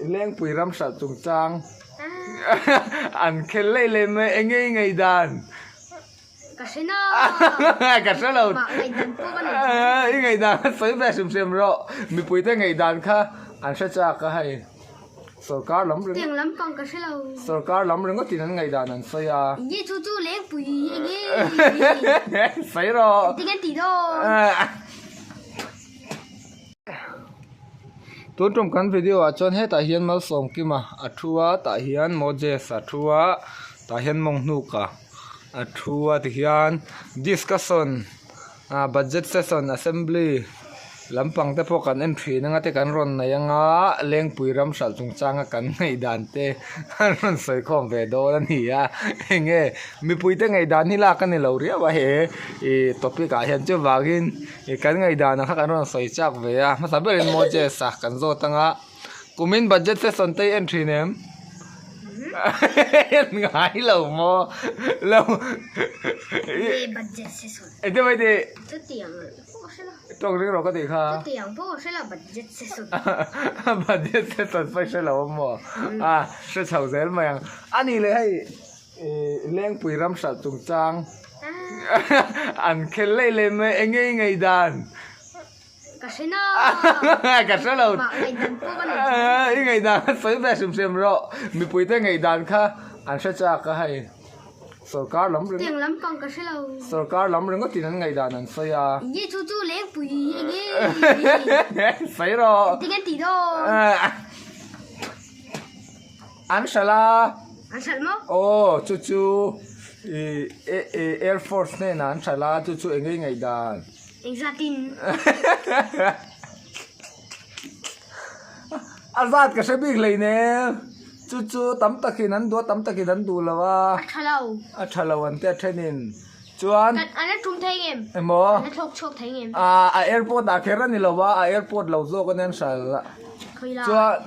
Lengpui ram hralh chungchang an khel leh leh mai eng nge i ngaihdan? Ka hre na. Ka hre lo. Mah ngaihdan pawh ka nei thin. I ngaihdan kha sawi ve hrim hrim rawh. Mipuite ngaihdan kha an hre chak a hei. Sorkar lam ringawt. Tiang lampang ka hre lo. Sorkar lam ringawtin an ngaihdan an sawi a. Enge chu chu Lengpui enge. Sawi rawh. Engtin an tih dawn. Tun tum kan video ah chuan hetah hian Malsawmkima a thu a tah hian Moses a thu a tah hian Mawnghnuk-a a thu a tihian discussion ah budget session assembly lampang te pawh kan en thin anga te kan rawn nei anga Lengpui ram hralh chungchang a kan ngaihdan te an rawn sawi khawm ve dawn a ni a enge mipui te ngaihdan hi lak a ni lo riau a he ih topic ah hian chuvangin. Ih kan ngaihdan ang kha kan rawn sawi chak ve a, hmasa berin Moses a kan zawt anga kumin budget session te hi en thin em? En ngai lo maw? Lo Nge budget session? Eng te mai tih? Chutiang pawh ka hre lo. Tawk ring rawh ka tih kha. Chutiang pawh ka hre lo budget session. Budget session pawh i hre lo a maw? A hre chho zel mai ang. A nih leh hei. Lengpui ram hralh chungchang an khel leh leh mai eng nge i ngaihdan? Ka hre na. Ka hre lo. Mah ngaihdan pawh ka nei thin. I ngaihdan kha sawi ve hrim hrim rawh. Mipuite ngaihdan kha an hre chak a hei. Sorkar lam ringawt. Tiang lampang ka hre lo. Sorkar lam ringawtin an ngaihdan an sawi a. Enge chu chu Lengpui enge. Sawi rawh. Engtin an tih dawn? An hralh a. An hralh maw? Aw, chu chu i Air Force hnenah an hralh a, chu chu eng nge i ngaihdan? Engzatin? A zat ka hre bik hleinem. Chu chu tam takin an duh a, tam takin an duh lo a. A tha lo. A tha lo an tia thenin. Chuan. Kan an la tum thei ngem? Emaw? An la thlawk chhuak thei ngem? Ah, a airport ah kher a ni lo a, a airport lo zawk a nia an hral a. Khawi la. Chuan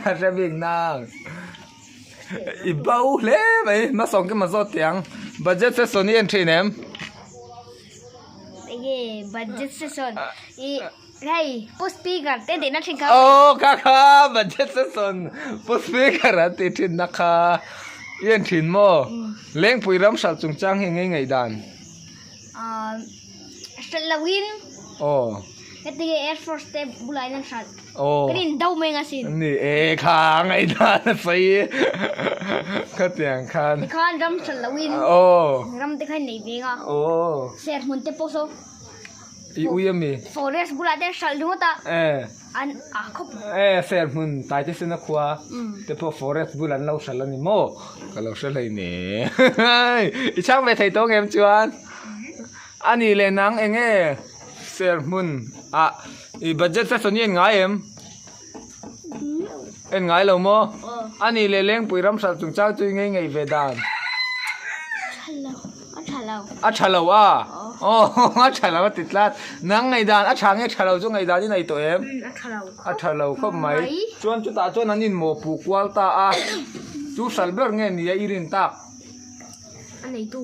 a hre bik nang. I bo hle mai, hmasawng kim a zawt teh ang. Budget session i en thin em? Enge budget session i hei pu speaker te tihna thin kha. Aw kha kha budget session pu speaker an tih thin na kha i en thin maw? Lengpui ram hralh chungchang hi ngei ngaihdan. Ahh hralh lo in. Aw. Heti nge Air Force te bulah in an hralh. Aw. Kan in do mai nga sin. Ni e kha ngaihdan a sawi khatiang khan. Tikhan ram hralh lo in. Aw. Ram te khan nei ve nga. Aw. Ser hmun te pawh saw. I ui ami? Forest bulah te hralh ringawt a. Eh. An a khawp. Eh ser hmun tai te sena khua te pawh forest bul an lo hralh ani maw? Ka lo hre hlei ne. I chhang ve thei tawng em chuan? Ani leh nang eng nge ser hmun ah i budget session hi en ngai em? En ngai lo maw? Ani leh Lengpui ram hralh chungchang chu i ngei ngei ve dan. A tha lo. A tha lo a? Aw a tha lo a ti tlat. Nang ngaihdan a tha nge tha lo chu ngaihdan i nei tawh em? A tha lo. A tha lo khawp mai. Chuan chutah chuan an inmawh puh kual ta a. Chu hral ber nge nia i rin tak? A neitu.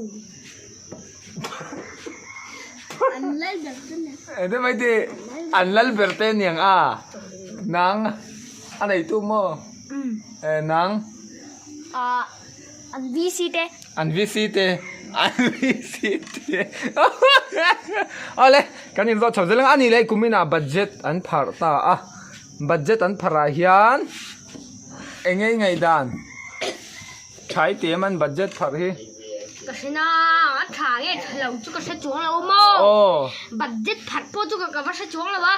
An lal ber te nia. Eng te mai tih? An lal ber te niang a. Nang a neitu maw? Eh nang. Ah. An VC te. An VC te. An VC te. Awle, kan inzawt chho zel ang. Ani leh kuminah budget an pharh ta a. Budget an pharh ah hian eng nge i ngaihdan? Tha i ti em an budget pharh hi? Ka hre na, a tha nge tha lo chu ka hre chuang lo maw? Aw. Budget pharh pawh chu ka va hre chuang lo a.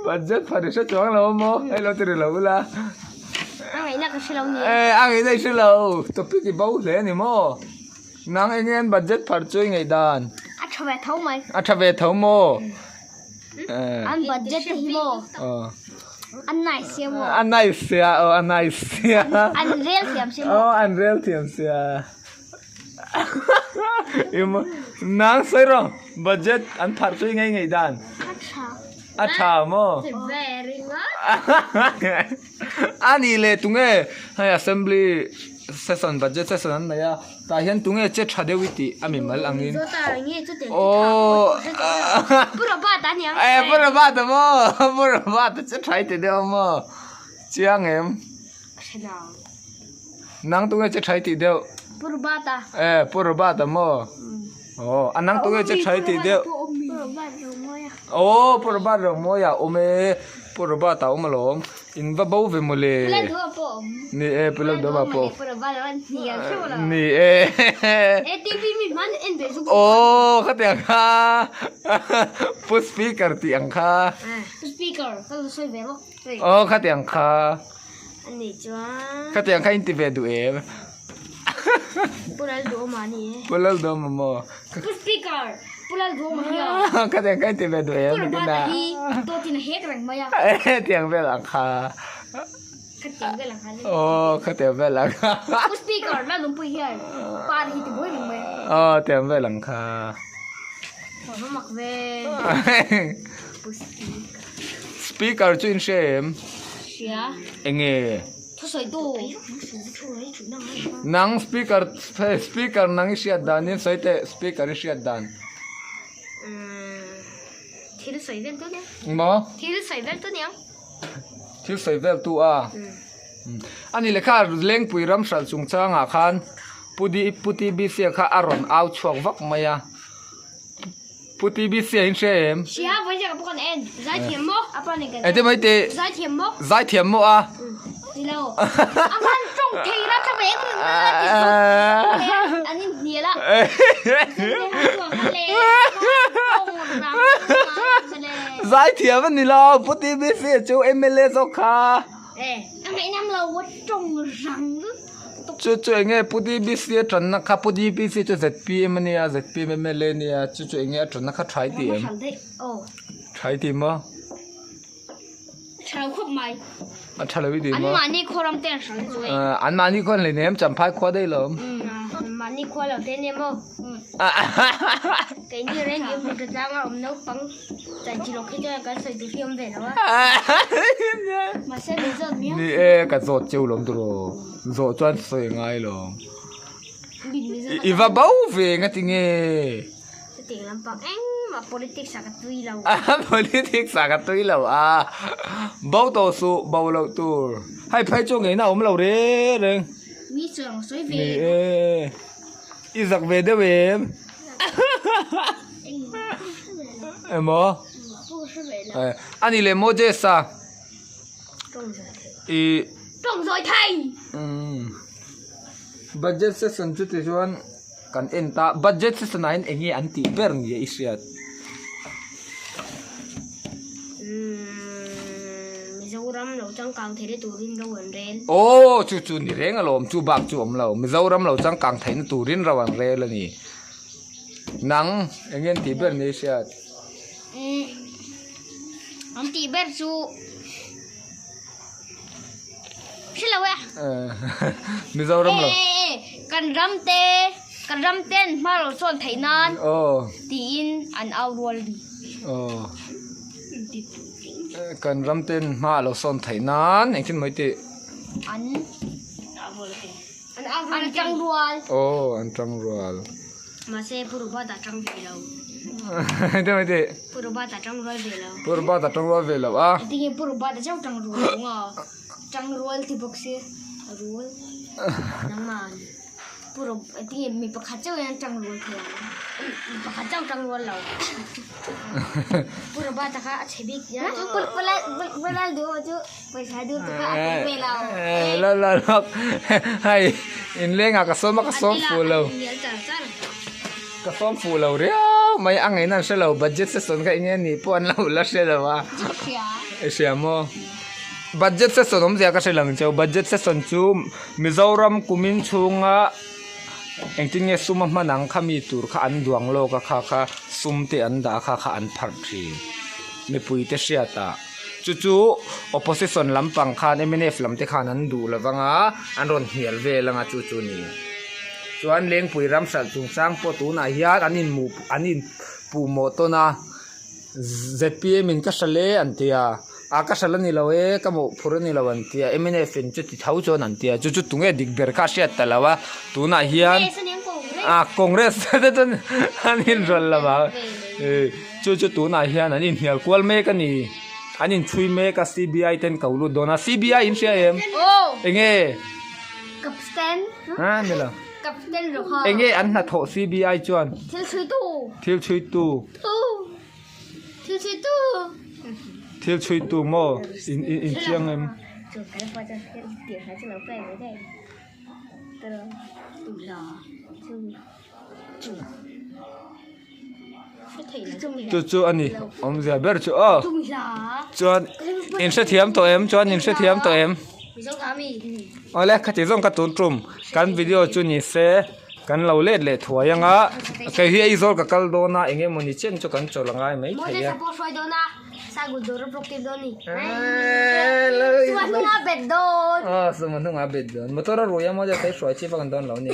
Budget pharh i hre chuang lo maw? Hei lo ti ri lo ula. A ngaihna ka hre lo ni. Eh, a ngaihna i hre lo. Topic i bo hle a ni maw? Nang eng nge an budget pharh chu i ngaihdan? A tha ve tho mai. A tha ve tho maw? An budget te hi maw? Aw. A nice sia maw? A nice sia, aw a nice sia. An rel thiam sia maw? Aw, an rel thiam sia. Nang sawi rawh budget an pharh chu i ngei ngei dan. A tha. A tha maw? Very good. A nih leh tunge hei assembly. Session budget session an nei a tah hian tunge che tha deuh i tih a mimal angin aww e pu Robert a maw pu Robert a che tha i ti deuh a maw chiang em nang tunge che tha i tih deuh e pu Robert a maw aw a nang tunge che tha i tih deuh aw pu Robert Romawia a awm e pu Robert a awm alawm. In va bo ve mawle. Ni e Pu Lalduama pawh. Ni e. Aw khatiang kha Pu Speaker tih ang kha. Aw khatiang kha. Khatiang kha in ti ve duh em. Pu Lalduama ni e. Pu Lalduama maw. Pu Speaker. Pu Lalduama hi a. Ka tiang kai ti ve duh em. Pu Robert hi dawt in a hek reng mai a. Tiang vel ang kha. Kha tiang vel ang kha. Aw kha tiang vel ang kha. Pu Speaker Lalnunpuii hian pa hi ti buai reng mai a. Aw tiang vel ang kha. Aw va mak ve. Pu Speaker. Speaker chu in hria em? Hria. Enge? Thusawitu. Nang speaker hei speaker nang i hriat dan in sawi teh speaker i hriat dan. Thil sawi vel tu nia. Engmaw? Thil sawi vel tu niang. Thil sawi vel tu a. Ani lehkha Lengpui ram hralh chungchangah khan Pu Di Pu TBC-a kha a rawn au chhuak vak mai a. Pu TBC a in hria em? Hria, vawi ziak pawh kan en. Zaithiam maw? A pa nen kan en. Engtin mai tih? Zaithiam maw? Zaithiam maw a? Ni lo. A man tawng thei la tha ve em em ti zawt an in hnial a. Zaithiam a ni lo, Pu TBC a chu MLA zawk kha. Eh, a ngaihnam lo, a tawng rang lutuk. Chu chu eng nge Pu DBC a tanna kha Pu DBC chu zpm a nia zpm mla a nia chu chu eng nge a tanna kha tha i ti em? Tha i ti maw? Tha lo khawp mai. A tha lo i ti maw? An mahni khaw ram te an hral chu e. An mahni khaw an lei nem Champhai khua daih lo. An mahni khua lo te nia maw? Keini reng hi hmun tha tlanga awm naupang chan chi lawk hi chuan kan sawi duh hi awm ve lo a. Mahse min zawt miau. Ni e ka zawt cheu lawm tiraw. Zawh chuan sawi ngai lo. I va bo ve nga ti nge? Chutiang lampang engmah politics ah ka tui lo. Politics ah ka tui lo a. Bo tawh suh, bo loh tur. Hei phei chu ngeina a awm lo reng reng. Mi chuan ka sawi ve. Ni e. I zak ve deuh em? Emaw? Ani leh Moses-a. I Tawng zawi thei. Umm budget session chu ti chuan kan en ta budget session ah hian eng nge an tih ber ni i hriat. Umm Mizoram lo changkang theihna turin ro an rel. Aw chu chu ni reng alawm chu bak chu awm lo Mizoram lo changkang theihna turin ro an rel a ni. Nang eng nge an tih ber ni i hriat. Umm an tih ber chu hre lo e. Mizoram lo. E e kan ram te kan ram ten hma lo sawn theih nan tiin an au rual a ni. Aw kan ram ten hma lo sawn theih nan engtin mai tih. An an tang rual. Aw an tang rual. Mahse Pu Robert a tang ve lo. Engtin mai tih? Pu Robert a tang rual ve lo. Pu Robert a tang rual ve lo a. Engtin nge Pu Robert a chauh tang rual lo nga? Tang rual ti bawk si. A rual. Nangman. Pu Rob engtin nge mi pakhat chauh hian tang rual thei ang? Mi pakhat chauh tang rual lo. Pu Robert a kha a chhe bik tia. Pu Pu Lalduhawma chu pawisa duh tu kha a tel ve lo. La la la hei inlengah ka sawm a ka sawm fuh lo ka sawm fuh lo riau mai a ngaihna an hre lo budget session kha enge anih pawh an lo la hre lo a i hria maw budget session awmzia ka hre lang cheu budget session chu Mizoram kumin chhunga engtin nge sum a hman ang kha mi tur kha an duang lawk a kha kha sum te an dah a kha kha an pharh thin mipui te hriat ah. Chu chu opposition lampang khan mnf lam te khan an duh lo vang a, an rawn hnial vel ang a chu chu ni. Chuan Lengpui ram hralh chungchang pawh tunah hian an inmuh an inpuh mawh tawn a, zpm in ka hra hle an ti a. A ka hralh a ni lo e, ka mawhphurh a ni lo an ti a, mnf in chuti tho chuan an ti a, chu chu tunge dik ber kha a hriat ta lo a, tunah hian a congress te chuan an inrawlh lo a, chu chu tunah hian an inhnial kual mek a ni, an inchhui mek a CBI ten ko lut dawn a, CBI in hria em? Enge? Ha ni lo. Enge an hnathawh CBI chuan? Thil chhuitu. Thil chhuitu maw in chiang em? Chu chu a ni awmzia ber chu aw chuan in hrethiam tawh em chuan in hrethiam tawh em awle khati zawng ka tun tum kan video chu ni se. Kan lo let leh thuai anga kei hi Aizawl ka kal dawn a eng emawni chen chu kan chawl angai mai thei a. Aw suma hnungah bet dawn motor a rui a maw deuh hruai chi vak an dawn lo a ni.